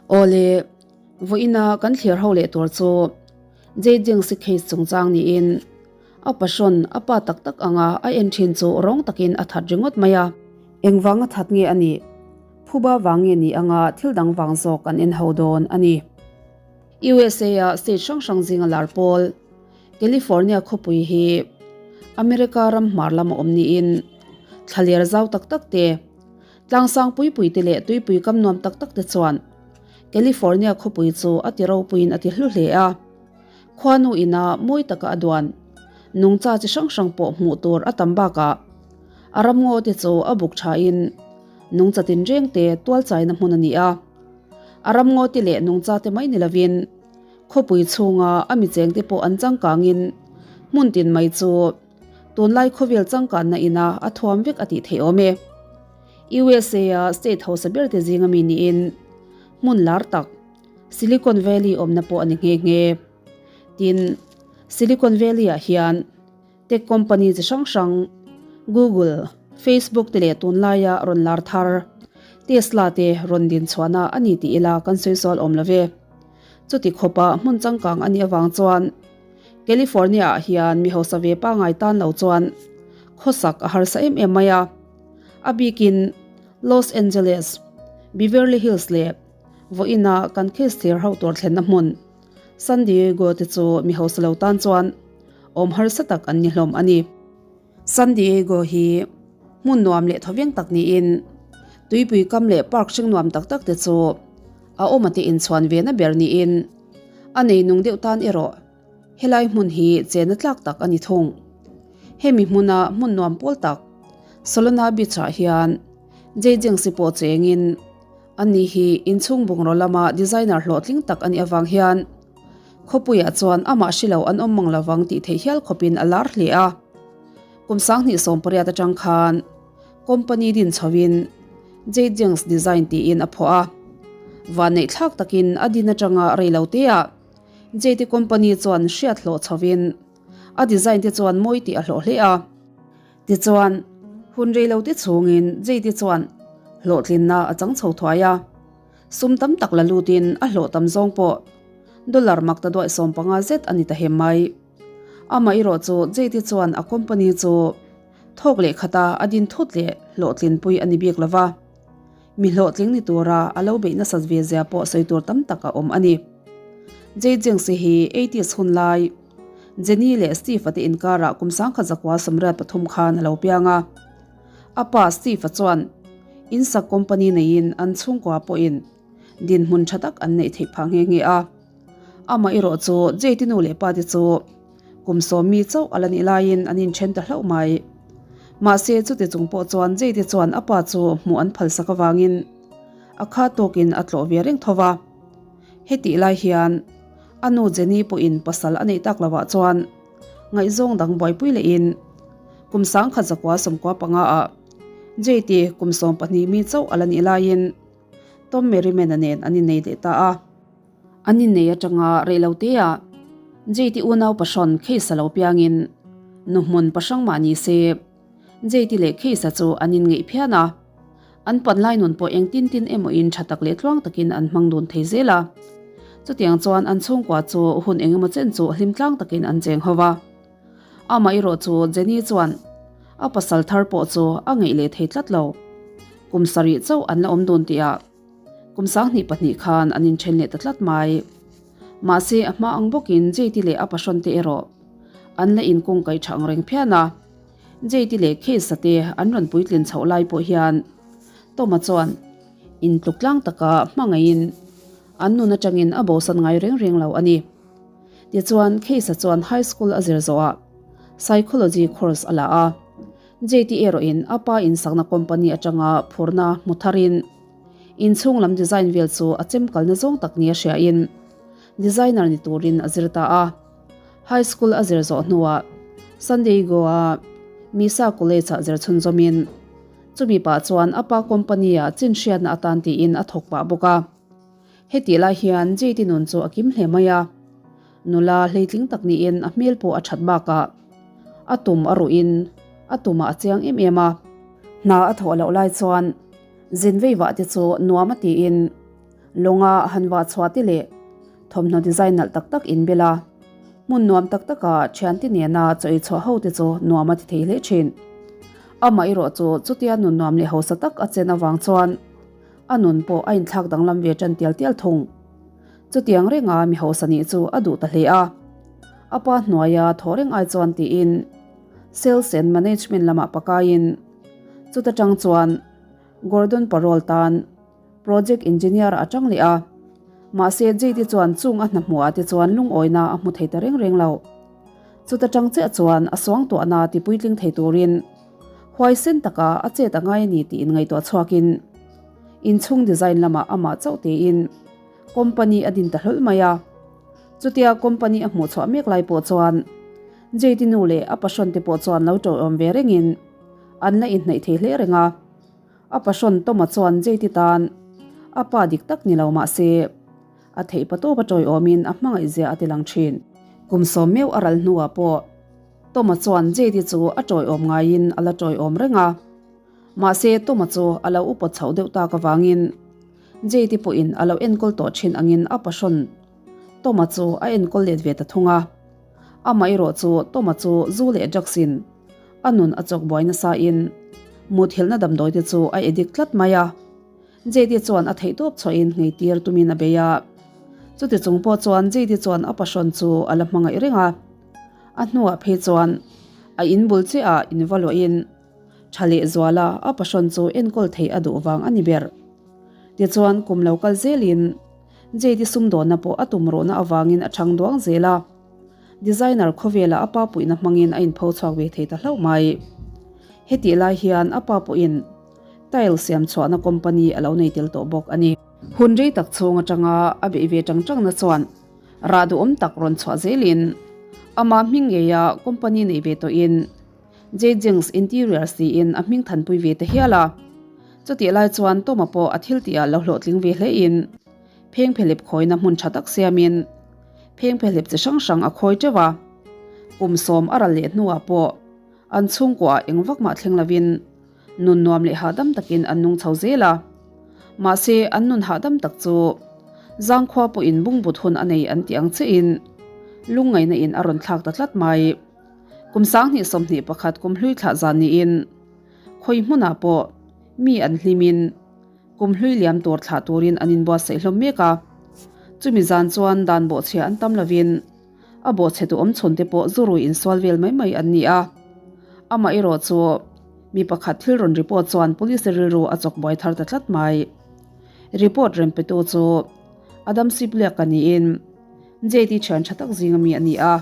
Awle, vawiina kan thlir ho leh tur chu Jading-si case chungchang niin a passion a pa tak tak anga a en thin chu rawng takin a that ringawt mai a. Engvanga that nge a nih? Phuba vang nge ni anga thil dang vang zawk an en ho dawn a ni. USA-a state hrang hrang zinga lar pawl California khawpui hi America ram hmar lama awm niin thlaler zau tak tak te, tlangsang pui pui te leh tuipui kam nuam tak tak te chuan California khawpui chu a ti ropuiin a ti hlu hle a. Khuanu ina mawi taka a duan nungcha chi hrang hrang pawh hmuh tur a tam bakah a ramngaw te chu a buk thain nungcha tinreng te tualchaina hmun a ni a. A ramngaw te leh nungcha te mai ni lovin khawpui chhunga a mi chengte pawh an changkangin hmun tin mai chu tunlai khawvel changkanna ina a thuam vek a tih theih awm e. USA-a state hausa ber te zinga mi niin hmun lar tak Silicon Valley awmna pawh a ni nghe nghe. Tin, Silicon Valley-ah hian Tech company chi hrang hrang Google, Facebook te leh tunlaia rawn lar thar Tesla te rawn din chhuahna a ni tih ila kan sawi sual awm lo ve. Chuti khawpa hmun changkang a nih avang chuan California ah hian mi hausa ve pangai tan lo chuan khawsak a harsa em em mai a. A bikin Los Angeles, Beverly Hills leh vawiina kan case thlir ho tur thlenna hmun San Diego te chu mi hausa lo tan chuan awm harsa tak an ni hlawm a ni. San Diego hi hmun nuam leh thawveng tak niin tuipui kam leh park hring nuam tak tak te chu a awm ate inchhuan ve na ber niin a nei nung deuh tan erawh helai hmun hi chena tlak tak a ni thung. Hemi hmuna hmun nuam pawl tak Solana Beach ah hian Jejengsi pawh chengin Ani hi inchhung bungraw lama designer hlawhtling tak a nih avang hian khawpuiah chuan amah hre lo an awm mang lovang tih theih hial khawpin a lar hle a. Kum 2018 atang khan company din chhoin Jade Jenks Design tiin a phuah a. Vanneih thlak takin a din atanga rei lo teah Jade company chuan hriat hlawh chhoin a design te chuan mawi tih a hlawh hle a. Tichuan, hun reilote chhungin Jade chuan hlawhtlinna a chang chho thuai a. Sum tam tak la lutin a hlawh tam zawng pawh dollar mak ta duaih 15 zet a ni ta hem mai. Amah erawh chu Jade chuan a company chu thawk leh khata a din thut leh hlawhtlinpui a ni bik lo va. Mi hlawhtling ni tura a lo beih nasat ve zia pawh sawi tur tam tak a awm a ni. Jade Jenks hi eighties hun lai Jenny leh Steve-a te inkarah kum 1983 khan a lo piang a. A pa Steve-a chuan insak company neiin an chhungkua pawhin dinhmun tha tak an neih theih phah nghe nghe a. Amah erawh chu Jade-i nu leh pa te chu kum sawmmi chauh a la nih laiin an inthen ta hlauh mai. Mahse chuti chung pawh chuan Jade-i chuan a pa chu hmuh an phalsak avangin a kha tawkin a tlawh ve reng tho va. Hetih lai hian A nu Jenny pawhin pasal a neih tak lovah chuan ngaihzawng dang buaipui lehin kum 1995 ah Jade kum 12 mi chauh a la nih laiin Tom Merriman-a nen an innei leh ta a. An innei atanga reiloteah Jade unau pahrawn case a lo piangin nu hmun pahrang mah ni se Jade leh Case-a chu an inngeih phian a. An panlai nun pawh eng tin tin emawin tha tak leh tluang takin an hmang dun thei zel a. Chutiang chuan an chhungkua chu hun eng emaw chen chu hlim tlang takin an cheng ho va. Amah erawh chu Jenny chuan a pasal thar pawh chu a ngeih leh thei tlat lo. Kum sarih chauh an la awm dun tihah kum 2002 khan an inthen leh ta tlat mai. Mahse a hma ang bawkin Jade leh a pahrawn te erawh an la inkungkaih tha ang reng phian a. Jade leh Case-a te an rawn puitlin chhoh lai pawh hian Tom-a chuan intluk tlang taka hmangaihin an nun atangin a bosan ngai reng reng lo a ni. Tichuan Case-a chuan high school a zir zawhah psychology course a la a, Jade erawhin a pa insakna company atanga phurna hmu tharin inchhung lam design vel chu a chemkalna zawng tak nia hriain designer ni turin a zir ta a. High school a zir zawh hnuah San Diego-a Mesa College-ah zir chhunzawmin chumi pah chuan a pa company-ah chin hriatna atan tiin a thawk pah bawk a. Hetih lai hian Jade nun chu a kim hle mai a, nula hleitling tak niin a hmel pawh a that bakah a tum a ruhin a tumah a chiang em em a. Hna a thawh loh lai chuan zin veivah te chu nuam a tiin. Lawnga han vah chhuah te leh thawmhnaw design nalh tak tak inbel a, hmun nuam tak taka thiante nena chaw ei chhuah ho te chu nuam a ti thei hle thin. Amah erawh chu chutia nun nuam leh hausa tak a chen avang chuan a nun pawh a inthlak danglam ve tan tial tial thung. Chutiang renga mi hausa nih chu a duh ta hle a, a pa hnuaia thaw reng ai chuan tiin Sales and Management lamah pakaiin chuta tang chuan Gordon Parole tan Project Engineer a tang leh a, mahse Jade chuan chung a hna hmuhah te chuan lungawina a hmu thei ta reng reng lo. Chuta tang chiah chuan a suangtuahna ti puitling thei turin huaisen taka a chet a ngai a ni tih inngaihtuah chhuakin inchhung design lamah amah chauh tein company a din ta hlawlh mai a. Chutia company a hmuh chhuah mek lai pawh chuan Jade nu leh a pahrawn te pawh chuan lo ṭawihawm ve rengin an la inhnaih thei hle reng a. A pahrawn Toma chuan Jade tan a pa dik tak ni lo mah se a theih patawp a ṭawihawmin a hmangaih zia a ti lang ṭhin. Kum sawm meuh a ral hnuah pawh Toma chuan Jade chu a ṭawihawm ngaiin a la ṭawihawm reng a. Mahse Toma chu a lo upawt chhoh deuh tak avangin Jade pawhin a lo enkawl tawh ṭhin angin a pahrawn Toma chu a enkawl let ve ta thung a. Amaherawh chu Toma chu zu leh drugs in a nun a chawk buai nasa in muthilhna damdawi te chu a addict tlat mai a. Jade chuan a theihtawp chhuahin ngheitir tumin a bei a. Chuti chung pawh chuan Jade chuan a pahrawn chu a la hmangaih reng a. A hnuah phei chuan a in bul chiah ah in va luahin tha leh zuala a pahrawn chu enkawl theih a duh vang a ni ber. Tichuan kum lo kal zelin Jade sumdawnna pawh a tum ruhna avangin a chhang duang zel a, designer khawvela a pa puihna hmangin a inpho chhuak ve thei ta hlauh mai. Hetih lai hian a pa pawhin tile siam chhuahna company a lo nei tel tawh bawk a ni. Hun rei tak chhung atanga a beih ve tang tangna chuan rah duhawm tak rawn chhuah zelin amah hming ngeia company nei ve tawhin Jade Jings Interiors tiin a hming thanpui ve ta hial a. Chutih lai chuan Toma pawh a thil tihah lo hlawhtling ve hlein phengphehlep khawina hmun tha tak siamin phengphehlep chi hrang hrang a khawi teuh a. Kum sawm a ral leh hnuah pawh an chhungkuaah eng vak mah thleng lovin nun nuam leh hahdam takin an nung chho zel a. Mahse an nun hahdam tak chu zangkhua pawhin bungbut hun a nei an tih ang chiahin lungngaihna in a rawn thlak ta tlat mai. Kum 2021 kum hlui thlah zan niin khawi hmunah pawh mi an hlimin kum hlui liam tur thlah turin an inbuatsaih hlawm mek a. Chumi zan chuan dan bawhchhia an tam lovin a bawhchhe tu awmchhun te pawh zurui insual vel mai mai an ni a. Amah erawh chu mi pakhat thil rawn report chuan police rilru a chawk buai thar ta tlat mai. Report rem petu chu Adam Sipliak-a niin JT thian tha tak zinga mi a ni a.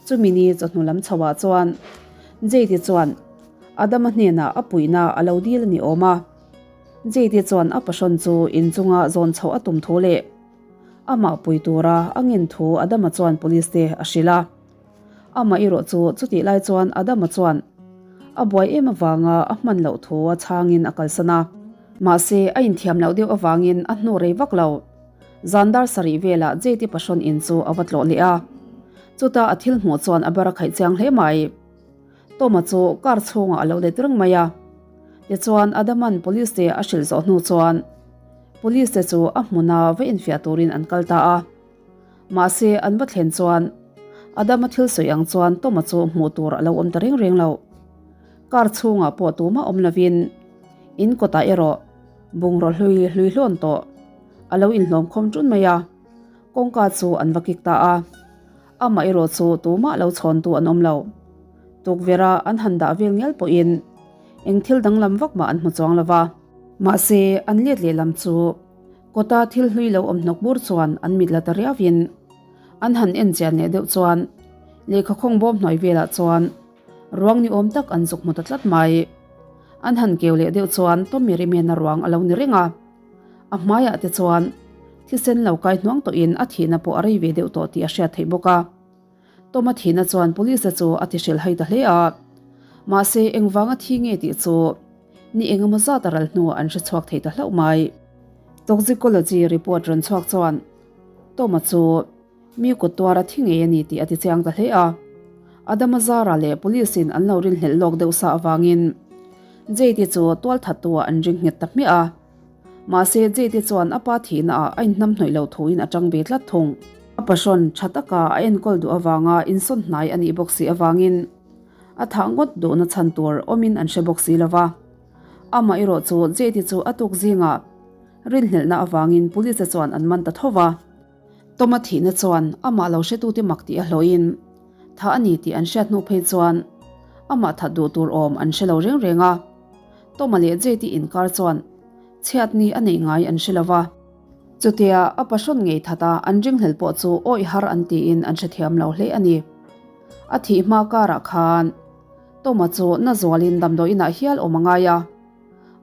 Chumi ni chawhnu lam chhoah chuan Jade chuan Adama hnenah a puihna a lo dil a ni awm a. Jade chuan a pahrawn chu inchunga zawn chhoh a tum thu leh amah pui tura a ngen thu Adama chuan police te a hrilh a. Amah erawh chu chutih lai chuan Adama chuan a buai em avanga a hman loh thu a chhangin a kalsan a. Mahse a inthiam loh deuh avangin a hnu rei vak lo. Zan dar sarih velah Jade pahrawn in chu a va tlawh leh a. Chuta a thil hmuh chuan a ber a khaih chiang hle mai. Toma chu car chhungah a lo let reng mai a. Tichuan Adaman police te a hrilh zawh hnu chuan police te chu a hmuna va infiah turin an kal ta a. Mahse an va thlen chuan Adama thil sawi ang chuan Toma chu hmuh tur a lo awm ta reng reng lo. Car chhungah pawh tumah awm lovin in kawtah erawh bungraw hlui hlui hlawn tawh a lo inhlawm khawm ṭun mai a, kawngka chu an va kik ta a. Amah erawh chu tumah lo chhawntu an awm lo. Tukverh a an han dah vel ngial pawhin eng thil danglam vak mah an hmu chuang lo va. Mahse, an let lehlam chu kawta thil hlui lo awm hnawk bur chuan an mit la ta riauin an han en chian leh deuh chuan lehkha khawng bawm hnuai velah chuan ruang ni awm tak an zuk hmu ta tlat mai. An han keu leh deuh chuan Tommy Rimena ruang a lo ni reng a. A hmaiah te chuan thisen lo kai hnuang tawhin a thihna pawh a rei ve deuh tawh tih a hriat theih bawk a. Toma thihna chuan police te chu a ti hrilh hai ta hle a. Mahse engvanga thi nge tih chu ni engemaw zat a ral hnuah an hre chhuak thei ta hlauh mai. Toxicology report rawn chhuak chuan Toma chu mi kut tuara thi ngei a ni tih a ti chiang ta hle a. Adama Zara leh police in an lo rinhlelh lawk deuh sa avangin Jade chu tualthattu ah an ring nghet ta hmiah a. Mahse, Jade chuan a pa thihna ah a inhnamhnawih loh thuin a tang ve tlat thung. A pahrawn tha taka a enkawl duh avanga insawn hnai a nih bawk si avangin a thah ngawt duhna chhan tur awmin an hre bawk si lo va. Amah erawh chu Jade chu a tuk zingah rinhlelhna avangin police chuan an man ta tho va. Toma thihna chuan amah lo hretute mak tih a hlawhin thah a ni tih an hriat hnu phei chuan amah that duh tur awm an hre lo reng reng a. Toma leh Jade inkar chuan chhiatni a neih ngai an hre lo va. Chutia a pahrawn ngei that a an ringhlel pawh chu awih har an tiin an hrethiam lo hle a ni. A thih hma karah khan Toma chu na zualin damdawi inah hial awm a ngai a.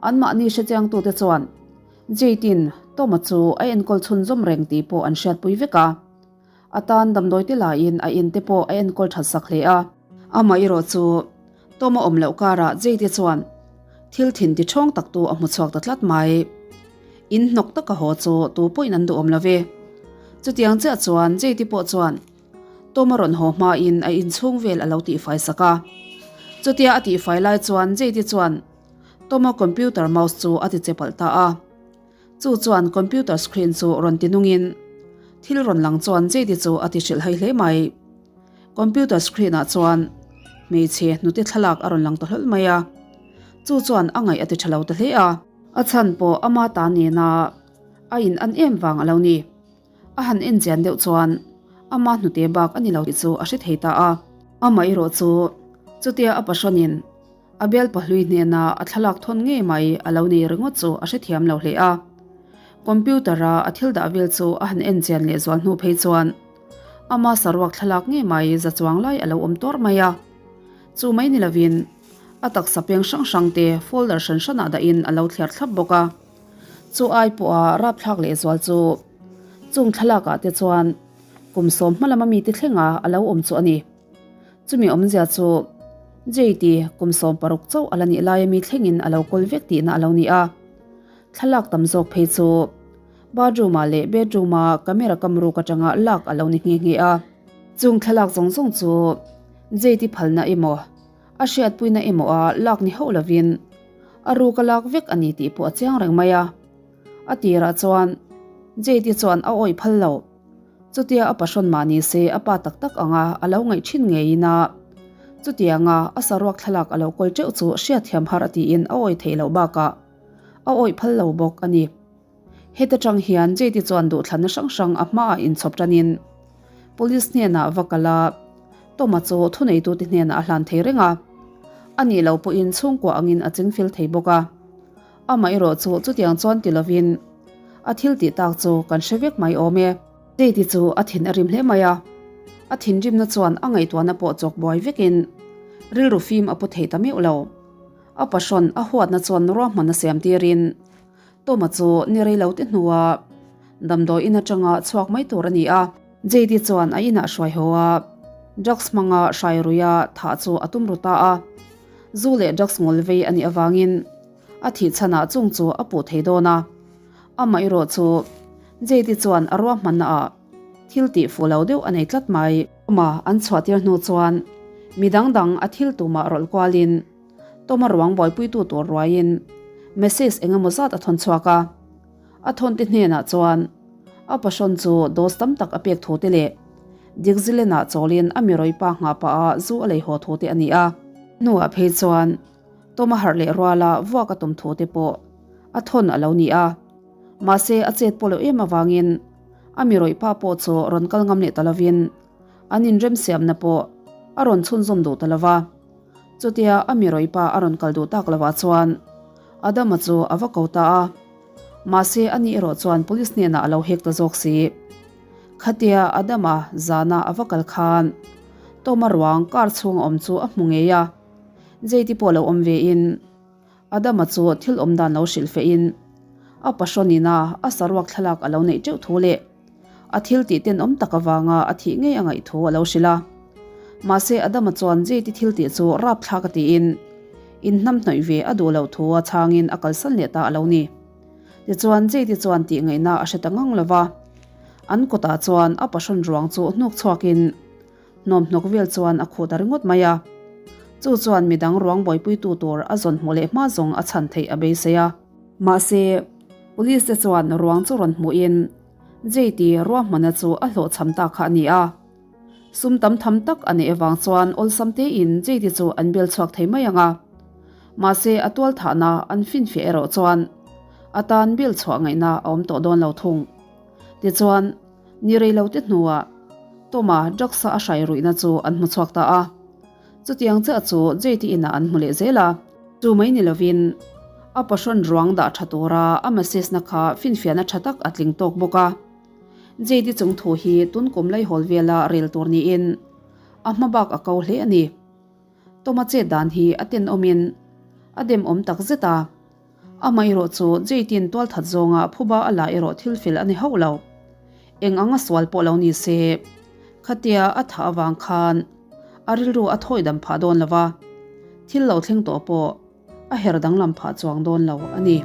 Anmahni hrechiangtute chuan Jade-in Toma chu a enkawl chhunzawm reng tih pawh an hriatpui vek a. A tan damdawi te laiin a in te pawh a enkawl that sak hle a. Amah erawh chu Toma awm loh karah Jade chuan thil thin ti ṭhawng tak tu a hmu chhuak ta tlat mai. In hnawk taka haw chu tu pawhin an duhawm lo ve. Chutiang chiah chuan Jade pawh chuan Toma rawn haw hmain a inchhung vel a lo tihfai sak a. Chutia a tihfai lai chuan Jade chuan Toma computer mouse chu a ti che palh ta a. Chu chuan computer screen chu rawn ti nungin thil rawn lang chuan Jade chu a ti hrilh hai hle mai. Computer screen ah chuan hmeichhe hnute thlalak a rawn lang ta hlawl mai a. Chu chuan a ngaih a ti tha lo ta hle a. A chhan pawh ama ta nena a in an em vang a lo ni. A han en chian deuh chuan ama hnute bak a ni lo tih chu a hre thei ta a. Amah erawh chu chutia a pahrawnin A bel pahlui hnena a thlalak thawn ngei mai a lo nei ringawt chu a hrethiam lo hle a. Computer-a a thil dah vel chu a han en chian leh zual hnu phei chuan ama saruak thlalak ngei mai za chuang lai a lo awm tawr mai a. Chu mai ni lovin a taksa peng hrang hrang te folder hran hranah dahin a lo thliar thlap bawk a. Chu ai pawha rapthlak leh zual chu chung thlalakah te chuan kum sawm hma lama mite thlenga a lo awm chu a ni. Chumi awmzia chu JT kum 16 chauh a la nih laia mi thlengin a lo kawl vek tihna a lo ni a. Thlalak tam zawk phei chu bathroom-ah leh bedroom-a camera kam ruk atanga lak a lo ni nghe nghe a. Chung thlalak zawng zawng chu JT phalna emaw, a hriatpuina emaw a lak ni hauh lovin a ruk a lak vek a ni tih pawh a chiang reng mai a. A tirah chuan JT chuan a awih phal lo. Chutia a pahrawn mah ni se a pa tak tak anga a lo ngaih thin ngeiin a, chutianga a saruak thlalak a lo kawl teuh chu hriatthiam har a tiin a awih theih loh bakah a awih phal lo bawk a ni. Heta tang hian Jade chuan duhthlanna hrang hrang a hmaah inchhawp tanin Police hnenah va kal a, Toma chu thuneitute hnenah a hlan thei reng a, a nih loh pawhin chhungkua angin a chingfel thei bawk a. Amaherawh chu chutiang chuan ti lovin a thil tih tak chu kan hre vek mai awm e. Jade chu a thin a rim hle mai a, a thinrimna chuan a ngaihtuahna pawh chawk buai vekin rilru fim a pu thei ta meuh lo. A pahrawn a huatna chuan ruahman a siam tirin Toma chu ni rei lo te hnua damdawi in atanga chhuak mai tur a ni a. Jade chuan a inah hruai haw a, drugs hmanga hrai ruia thah chu a tum ru ta a. Zu leh drugs ngawl vei a nih avangin A thih chhanah chung chu a puh thei dawn a, amah erawh chu Jade chuan a ruahmanna ah thil tih fuh lo deuh a nei tlat mai. Toma an chhuah tir hnu chuan mi dang dang a thil tumah rawlh kualin Toma ruang buaipuitu tur ruaiin message eng emaw zat a thawn chhuak a. A thawnte hnenah chuan a pahrawn chu dose tam tak a pek thu te leh Dixieland-ah chawlin a mi rawipa nghah pah a zu a lei haw thu te a ni a. Hnuah phei chuan Tawm a harh leh ruala vuak a tum thu te pawh a thawn a lo ni a, mahse a chet pawh loh em avangin a mi rawih pa pawh chu rawn kal ngam leh ta lovin an inremsiamna pawh a rawn chhunzawm duh ta lova. Chutia a mi rawih pa a rawn kal duh tak lovah chuan Adama chu a va ko ta a, mahse ani erawh chuan police hnenah a lo hek ta zawk si. Khatia Adama zana a va kal khan Tawma ruang car chhunga awm chu a hmu ngei a. Zeiti pawh lo awm ve in Adama chu thil awm dan lo hrilh feh in a pahrawn in a a saruak thlalak a lo neih teuh thu leh a thil tih tenawm tak avanga a thih ngei a ngaih thu a lo hrilh a. Mahse Adama chuan Zeiti thil tih chu rapthlak a tiin in hnamhnawih ve a duh loh thu a chhangin a kalsan leh ta a lo ni. Tichuan Zeiti chuan tih ngaihna a hre ta ngang lo va, an kawtah chuan a pahrawn ruang chu hnuk chhuak in Hnawmhnawk vel chuan a khuh ta ringawt mai a. Chu chuan midang ruang buaipuitu tur a zawn hmuh leh hma zawng a chhan theih a beisei a. Mahse, Police te chuan ruang chu rawn hmuhin Jade-i ruahmana chu a hlawhchham ta kha a ni a. Sum tam tham tak a neih avang chuan awlsam tein Jade-i chu an bel chhuak thei mai ang a. Mahse a tual thahna an finfiah erawh chuan a tan bel chhuah ngaihna a awm tawh dawn lo thung. Tichuan, ni rei lo te hnuah Toma drugs-a a hrai ruihna chu an hmu chhuak ta a. Chutiang chiah chu Jade-i inah an hmu leh zel a. Chu mai ni lovin a pahrawn ruang dah tha tura a message-na kha finfiahna tha tak a tling tawk bawk a. Jade-i chung thu hi tun kum laihawl vela rel tur niin a hma bak a ko hle a ni. Toma chet dan hi a tenawmin a demawm tak zet a. Amaherawh chu Jade-in tualthat zawnga phuba a la erawh thil fel a ni hauh lo. Eng anga sual pawh lo ni se, khatia a thah avang khan a rilru a thawi dam phah dawn lo va, thil lo thleng tawh pawh a her danglam phah chuang dawn lo a ni.